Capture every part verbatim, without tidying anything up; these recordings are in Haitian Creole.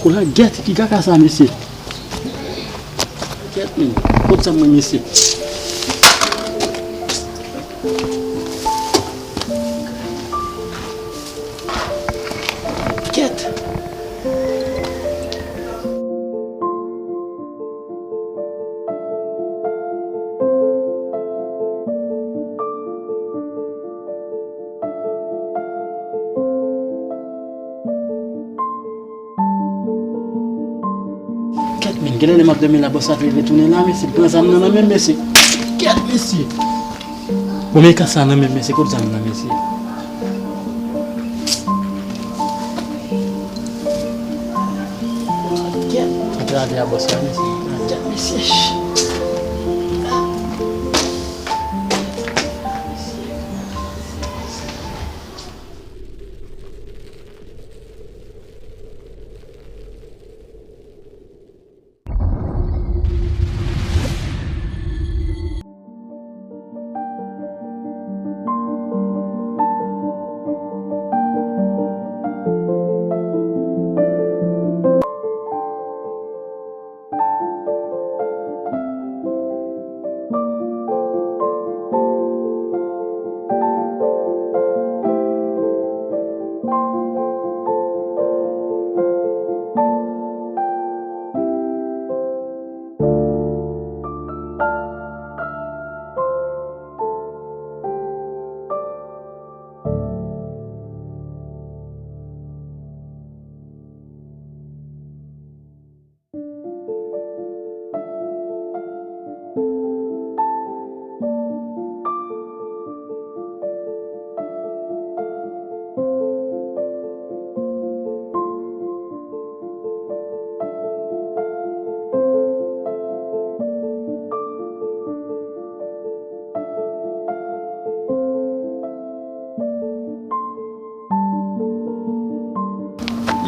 Koulangèt, ki kaka sa, mesye? Kèt, men. Kot sa mwen, mesye? Kèt. Kèt, men, genlè lè m ap dòmi la, bòs la te retounen la, mesye, l pran zam nan nan men m, mesye. Kèt, mesye. Bon, men ka sa nan men m, mesye, kot zam nan, mesye? Kèt, atravè a bòs la, mesye. Kèt, mesye.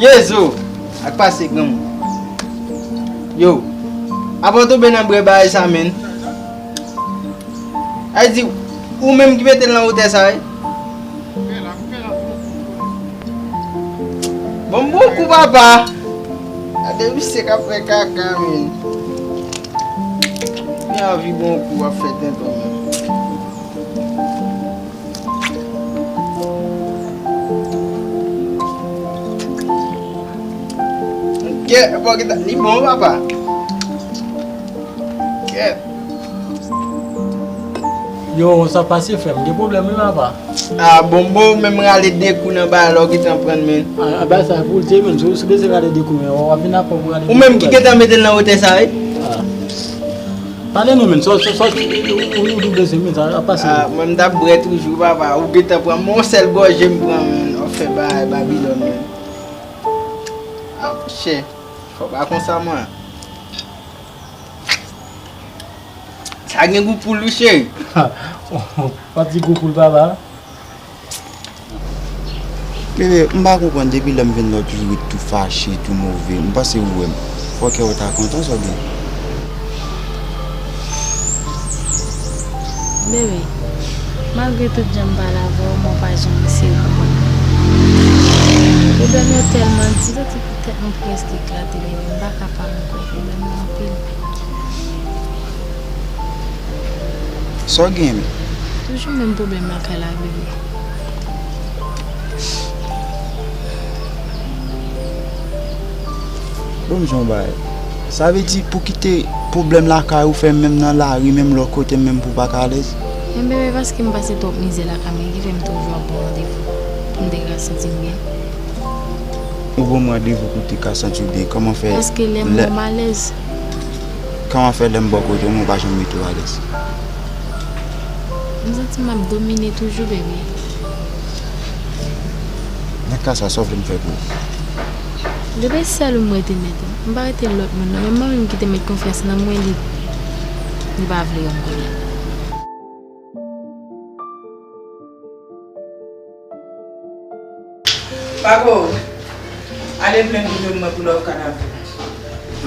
Yezo! Ak pase granmoun. Yo, apa w tonbe nan bwè bagay sa, menn? Ay di, ou menm ki mete l nan wotè sa, wi? Bon, bon kou, papa. Gade misye k ap fè kaka, menn. Li anvi bon kou ap fè tenten, menn. Kè, bon, li bon, papa. Kè. Yo, sa pase, frè m? Gen pwoblèm, wi, papa. Ah, bon, bon, menm rale de kou nan bagay la, w gentan pran, menn. Ah, bagay sa pou l te, menn. Si w, si w bezwen rale de kou, menn, w ap vin apre pou rale de kou. Ou menm ki gentan mete l nan wotè sa, wi. Ah. Pale non, menn. Sa, sa, sa, ou, ou, ou bezwen, menn, sa ap pase. Ah, mwen, m t ap bwè toujou, papa. Ou gentan pran m, yon sèl gòje m pran, menn. W ap fè bagay Babilòn, menn. Ah, chè. Fò pa konsa, mwen. Sa gen gou poul, wi, cheri. Yon ti gou poul, papa. Bebe, m pa konprann, depi lè m vin la, w toujou ret tou fache, tou move. M panse ou wè m. Fò kè w ta kontan, sa w gen? Bebe, malgre tout jan m pale avè w, men w pa janm eseye konprann mwen. Pwoblèm yo tèlman di, santi tèt mwen prèske eklate, bebe. M pa ka pale ankò, pwoblèm yo anpil. Sa w gen, men? Toujou menm pwoblèm lakay la, bebe. Bon, m di w yon bagay. Sa vle di pou kite pwoblèm lakay ou fè menm nan lari, menm lòt kote, menm pou w pa ka alèz? Men bebe, paske m pase twòp mizè lakay mwen, ki fè m toujou ap pran randevou pou m te ka santi m byen. Ou ban m randevou pou w te ka santi w byen. Kòman fè? Paske lè m, lè m alèz. Kòman fè lè m bò kote w, men w pa janm mete w alèz? M santi m ap domine toujou, bebe. Nan ka sa, sa w vle m fè pou ou? Bebe, sèl ou m rete nèt. M pa rete lòt moun, non. Menm manmi m ki te met konfyans nan mwen, li, li pa vle wè m kounye a. Pago, ale plenn dlo mwen pou lòv kadav.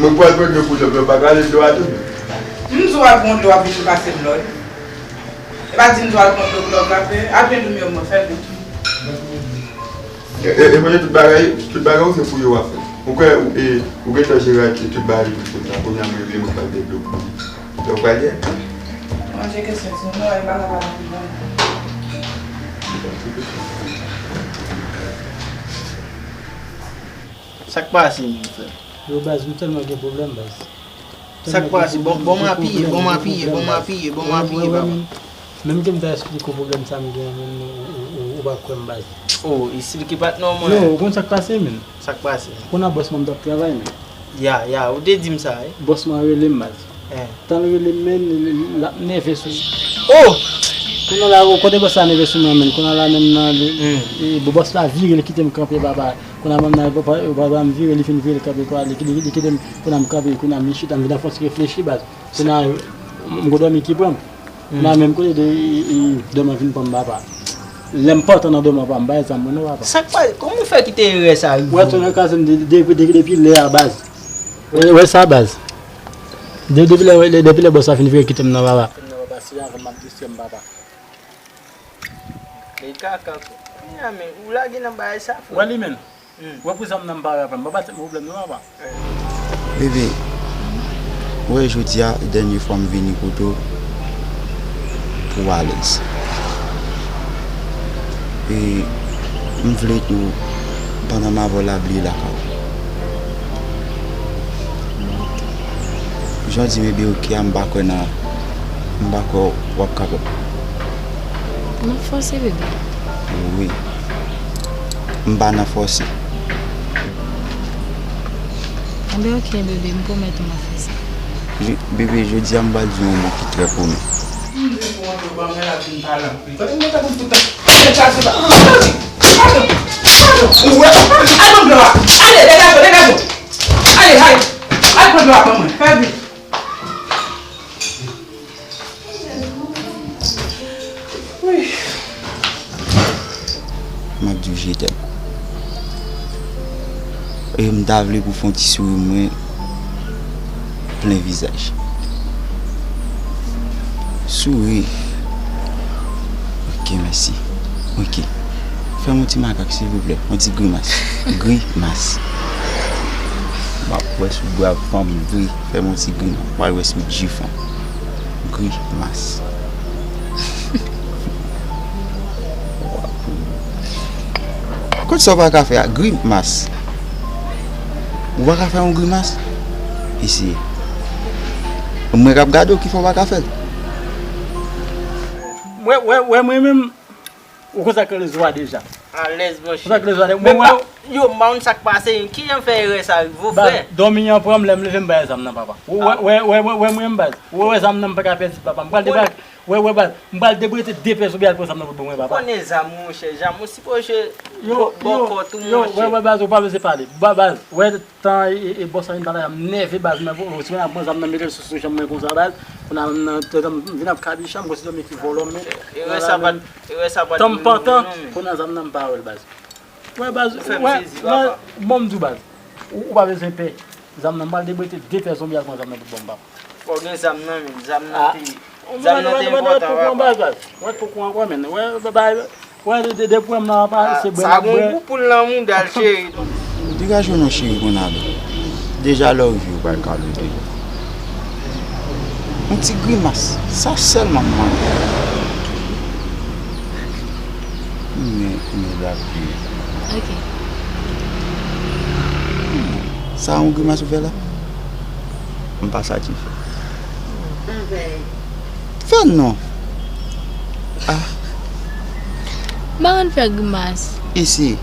Mwen pral plenn dlo pou lòv, lòv pa ka ale dlo a tou. M di w ap pran dlo, w ap vin pase m lòd. E pa di m di w al pran dlo pou lòv la, fè, al plenn dlo mwen, fè l gout. E, e, e manje tout bagay, tout bagay ou se pou yo w ap fè. Ou kwè ou, e, ou gentan jere ak tout bagay li pou kounye a, kounye a mwen vle mwen pral debloke pou li. Lè ou pral ye? Mwen, se kesyon ti moun, e pa sa pa nan pibon. Sa k pase, mon frè? Yo, baz, m tèlman gen pwoblèm, baz. Sa k pase? Bon, bon, m apiye, bon, m apiye, bon, m apiye, bon, m apiye, papa. Menm ke m ta esplike w pwoblèm sa m gen an, menm ou, ou, ou, ou pa kwè m, baz. Oh, esplike patnè mwen. Yo, ou konn sa k pase, menm? Sa k pase? Kounye a bòs mwen, m t ap travay, menm. Ya, ya, ou te di m sa, wi. Bòs mwen rele m, baz. Eh. Tan l rele m, menm, l, l, l ap nève sou. Oh! Kounye a la, kote bòs la nève sou mwen, menm. Kounye a la, menm nan, li, e, bòs la vire, li kite m kanpe, papa. Kounye a, menm nan, papa, papa m vire, li fin vire, li kanpe, papa, li, li, li kite m, kounye a m kanpe, kounye a m chita, m vin nan fòs reflechi, baz. Kounye a, m, m gon dòmi ki pran m. Nan menm kote de, e, e, dòmi an vin pran m, papa. Lè m pantan nan dòmi an, papa, m bay zam mwen non, papa. Sa k pa, kòman w fè kite erè sa rive w? Wè, tonton kraze m, de, de, de, depi lè a, baz. Wè, wè sa, baz. De, depi lè, de, depi lè bòs la fin vire kite m nan, papa. Kite m nan, papa, se avan m ap desann, papa. Men kaka, kounye a, men, ou lage nan bagay sa, frè. Wè li, menm. Hmm. Wè pou zam nan m pa wè papa m. Papa, se pwoblèm nou, papa. Bebe, ou wè jodi a, dènye fwa m vini kote w pou w alèz. E m vle tou, pandan m avè w la, bliye lakay ou. Jan w di bebe oke a, m pa kwè nan, m pa kwè w ap kapab. M ap fòse, bebe. Wi. M pa nan fòse. Enben, oke, bebe, m pwomèt ou m ap fè sa. Je, bebe, jodi a, m pral di w yon mo ki trè konik. M di pou antre, ban mwen la vin pale anpil. Tande, mwen ta konn foutan. Mwen chache sa. Pardon, pardon, pardon. Ou wè? Al pran plan a. Ale, degaje w, degaje w. Ale, ale. Al pran plan a ban mwen. Fè vit. Wi. M ap di w je t'aime. E m ta vle pou w fè yon ti souri mwen plen vizaj. Souri. Ok, mèsi. Ok. Fè m yon ti makak, silvouplè. Yon ti grimas. Grimas. M ap wè si w brav fanm vre. Fè m yon ti grimas. M pral wè si w djifon. Grimas. Kot sa w pa ka fè a? Grimas. Ou pa ka fè yon grimas? Eseye. Mwen k ap gade w ki fè w pa ka fè l. Wè, wè, wè, mwen menm, ou konn sa k rele zwa deja. Alèz, monchè. Ou konn sa k rele zwa deja. Men mwen, mwen, yo, m pa konn sa k pase. Kijan fè erè sa rive w, frè? Baz, dòmi an pran m, lè m leve, m bay zam nan, papa. Ou wè, wè, wè, wè, wè, mwen menm, baz. Ou wè, wè, zam nan, m pa ka pèdi, papa. M pral debake. Wè, wè, baz, m pral debrete de pèso byen al pran zam nan pou ban mwen, papa. Ou konnen zam, monchè, zam, ou sipoze bò kò tou, monchè. Yo, yo, wè, wè, baz, ou pa bezwen pale. Ba, baz, wè, tan e, e, e bòs la vin pale a, m nève, baz, men, ou, ou, si mwen ap pran zam nan, mete l sou, sou janm mwen konsa, baz, kounye a, m nan, m vin ap kabicha, m konsidere m ki vòlò, men, erè sa pa t, erè sa pa t tan m pantan, kounye a zam nan m pa wè l, baz. Wè, baz, wè, wè, bon, m di w, baz, ou, ou pa bezwen pè. Zam nan, m pral debrete de pè zonbi al pran zam nan pou ban m, papa. Fò w gen zam nan, men. Zam nan te, zam nan te enpòtan, papa. Wè, poko ankò, men. Wè, bay, wè, de, de, depi w wè m nan, papa, se bwè n ap bwè. Sa gon gou poul nan mouda l, cheri. Degaje w non, cheri, konn ale. Deja lè w rive, ou pral kale deja. Yon ti grimas, sa sèlman m mande. Men, men, la vie. Ok. Sa yon grimas ou fè la? M pa satisfè. Fè non. Ah. M pa konn fè grimas. Eseye.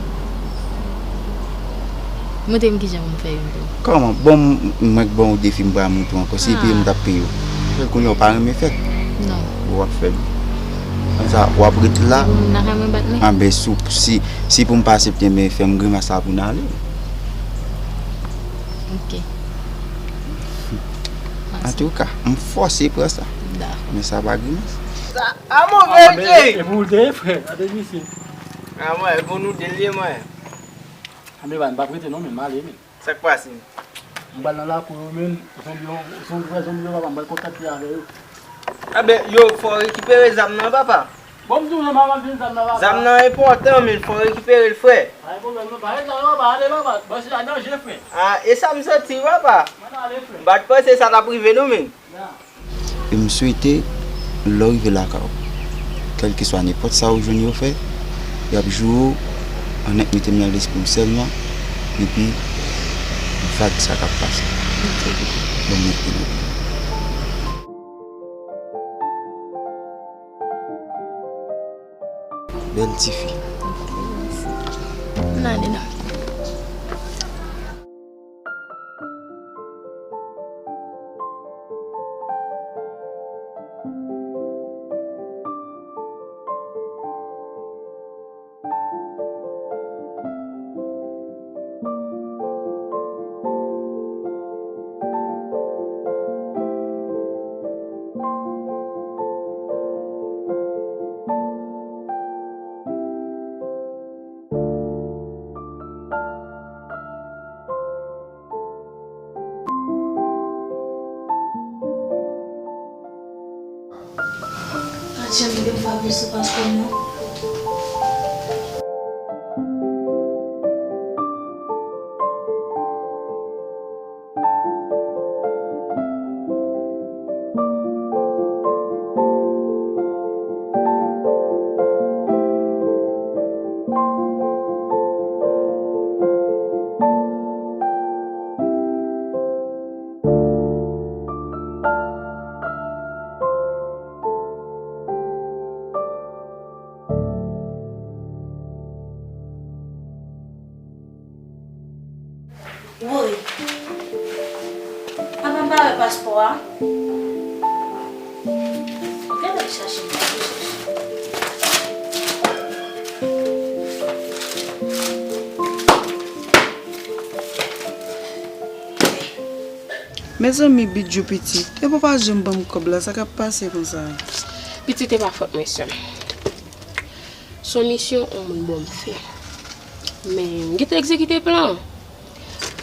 Montre m kijan pou m fè youn tou. Kòman? Bon, m, mwen k ban w defi, m pral montre w ankò. Se peye m t ap peye w. Fè l kounye a, w pa renmen fè l? Non. W ap fè l. Konsa, w ap ret la. Ou nan ka mwen bat mwen? Anben, si, si, si pou m pa aksepte, men fè m grimas sa pou n ale. Ok. Antouka, m fòse pran sa. Dakò. Men sa pa grimas. Sa a move, wi. Epi w te ye, frè. Gade misye. A mwen, e pou nou de l ye, mwen. Anben, pa, m p ap rete non, men m ale, men. Sa k pase? M pral nan lakou yo, men. Zonbi yo, zonbi, wè zonbi yo, papa, m pral kontakte avè yo. Anben, yo, fò w rekipere zam nan, papa. Bon, m di w non, m ap vin zam nan, papa. Zam nan enpòtan, men fò w rekipere l, frè. Pa gen pwoblèm, non. Pa ret la, non, papa. Ale, papa. Bon, se la danje, frè. Ah, e sa m santi, papa. Ann ale, frè. M pa t panse sa t ap rive, non, men. Ya. E m swete, lè w rive lakay ou, kèlkeswa nenpòt sa ou jwenn yo fè, y ap joure w, annik mete m nan lespri m sèlman, epi vag sa k ap pase. Bon, mete m. Bèl tifi. Ann ale non. Pa t janm gen fab sou paspò m nan. Woy! Apa m pa wè paspò a? Gade m chache, m chache, chache. Mezanmi, Bidjou pitit, epi w pa janm ban m kòb la, sa k ap pase konsa? Pitit, e pa fòt mwen, sè m. Se yon misyon yon moun ban m fè. Men, m gentan egzekite plan an.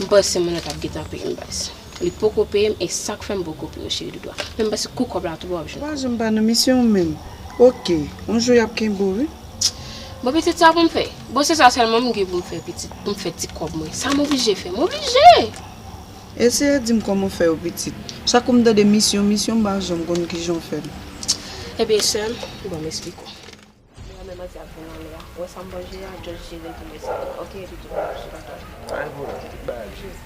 M panse moun nan t ap gentan peye m, baz. Li poko peye m, e sa k fè m poko peye w, cheri doudou a. Men m panse kou kòb la tou, w ap jwenn. Ou pa janm pa nan misyon w menm. Oke, yon jou y ap kenbe w, wi. Bon, pitit, sa pou m fè? Bon, se sa sèlman m gen pou m fè, pitit, pou m fè ti kòb mwen. Sa m oblije fè, m oblije! Eseye di m kòman w fè yo, pitit. Chak kou m tande misyon, misyon, m pa janm konn kijan w fè l. Ebyen, sè m, bon, m esplike w. Mwen menm, manti ap vin anlè a. Ou wè sa m manje a, just jere l pou mwen, se tou. Oke, epi tou, sou kontak. Pa gen pwoblèm, tout bagay jere.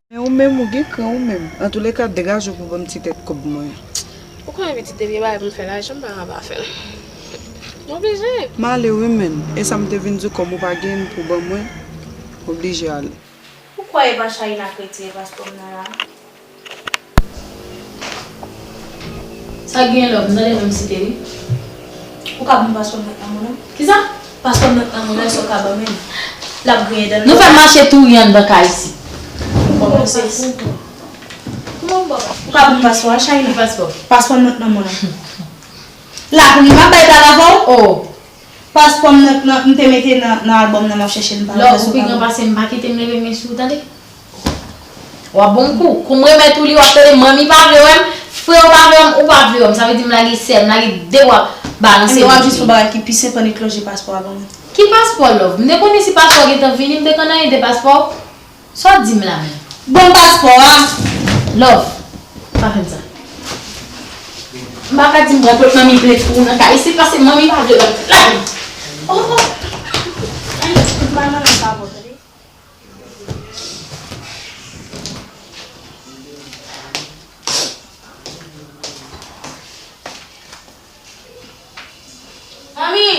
Men ou menm, ou gen kran ou menm. Antouleka, degaje w pou ban m ti tèt kòb mwen. Ou konnen pitit, depi e bagay pou m fè lajan, m pa ka pa fè l. M oblije. M ale wi, men. E sa m te vin di w, kòm ou pa gen pou ban mwen, oblije ale. Ou kwè e pa Shaina k retire paspò m nan la? Sa k gen, love? M tande moun site wi. Ou ka ban m paspò m nan men w non. Kisa? Paspò m nan men w, èske w ka ban m li? L ap griyen dan l. Nou fè mache touye anndan kay isit. Ou ka ban m paspò a, Shaina? Ki paspò? Paspò m nan men w. Lapli m ap bay blag avè w. Oh. Paspò m nan, nan, m te mete nan, nan albòm nan, m ap chèche l, m pa wè l sou tablo. Love, ou pi gran pase m, pa kite m leve men sou ou, tande? W ap bon m kou. Kou m remèt ou li, w ap tande manmi pa vle wè m, frè w pa vle wè m, ou pa vle wè m. Sa vle di m lage sèl, m lage de bra balanse. Ebyen, w ap jis fè yon bagay ki pi senp, annik lonje paspò a ban mwen. Ki paspò, love? M te konnen si paspò gentan vini, m te konn anyen de paspò. Sa w di m la menm? Ban m paspò a! Love, pa fè m sa. M pa ka di m pran tout manmi plent pou ou nan kay isit, paske manmi pa vle ban m plent. Oh, oh. Ay, m pa nan sa bon, tande. Manmi!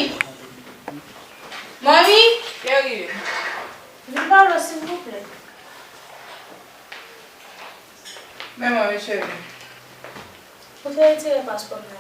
Men mwen wi, cheri. Ou te retire paspò m nan